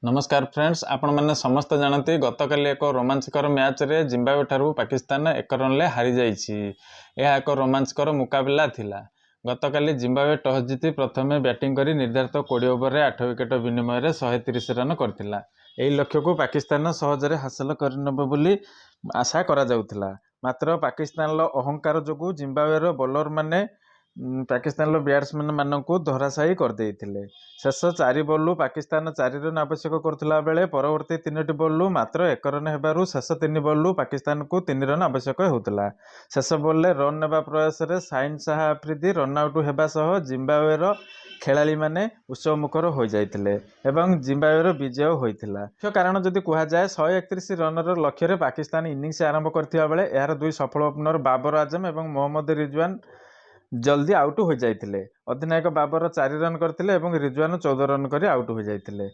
ନମସ୍କାର ଫ୍ରେଣ୍ଡସ୍, ଆପଣମାନେ ସମସ୍ତେ ଜାଣନ୍ତି ଗତକାଲି ଏକ ରୋମାଞ୍ଚକର ମ୍ୟାଚ୍ରେ ଜିମ୍ବାୱେ ଠାରୁ ପାକିସ୍ତାନ 1 ରନ୍ରେ ହାରିଯାଇଛି। ଏହା ଏକ ରୋମାଞ୍ଚକର ମୁକାବିଲା ଥିଲା। ଗତକାଲି ଜିମ୍ବାୱେ ଟସ୍ ଜିତି ପ୍ରଥମେ ବ୍ୟାଟିଂ କରି ନିର୍ଦ୍ଧାରିତ 20 ଓଭରରେ 8 ୱିକେଟ୍ ବିନିମୟରେ 130 ରନ୍ କରିଥିଲା। ଏହି ଲକ୍ଷ୍ୟକୁ ପାକିସ୍ତାନ ସହଜରେ ହାସଲ କରିନେବ ବୋଲି ଆଶା କରାଯାଉଥିଲା। ମାତ୍ର ପାକିସ୍ତାନର ଅହଙ୍କାର ଯୋଗୁଁ ଜିମ୍ବାୱେର ବୋଲରମାନେ ପାକିସ୍ତାନର ବ୍ୟାଟ୍ସମ୍ୟାନମାନଙ୍କୁ ଧରାଶାୟୀ କରିଦେଇଥିଲେ। ଶେଷ 4 ବଲ୍ରୁ ପାକିସ୍ତାନ 4 ରନ୍ ଆବଶ୍ୟକ କରୁଥିଲା ବେଳେ ପରବର୍ତ୍ତୀ 3ଟି ବଲ୍ରୁ ମାତ୍ର 1 ରନ୍ ହେବାରୁ ଶେଷ 3 ବଲ୍ରୁ ପାକିସ୍ତାନକୁ 3 ରନ୍ ଆବଶ୍ୟକ ହେଉଥିଲା। ଶେଷ ବଲ୍ରେ ରନ୍ ନେବା ପ୍ରୟାସରେ ଶାହିନ ଶାହ ଆଫ୍ରିଦି ରନ୍ ଆଉଟ୍ ହେବା ସହ ଜିମ୍ବାୱେର ଖେଳାଳିମାନେ ଉତ୍ସବମୁଖର ହୋଇଯାଇଥିଲେ ଏବଂ ଜିମ୍ବାୱେର ବିଜୟ ହୋଇଥିଲା। ମୁଖ୍ୟ କାରଣ ଯଦି କୁହାଯାଏ, 131 ରନ୍ର ଲକ୍ଷ୍ୟରେ ପାକିସ୍ତାନ ଇନିଂସ ଆରମ୍ଭ କରିଥିବା ବେଳେ ଏହାର ଦୁଇ ସଫଳ ଓପନର ବାବର ଆଜମ ଏବଂ ମହମ୍ମଦ ରିଜୱାନ ଜଲ୍ଦି ଆଉଟ୍ ହୋଇଯାଇଥିଲେ। ଅଧିନାୟକ ବାବର 4 ରନ୍ କରିଥିଲେ ଏବଂ ରିଜୱାନ 14 ରନ୍ କରି ଆଉଟ୍ ହୋଇଯାଇଥିଲେ।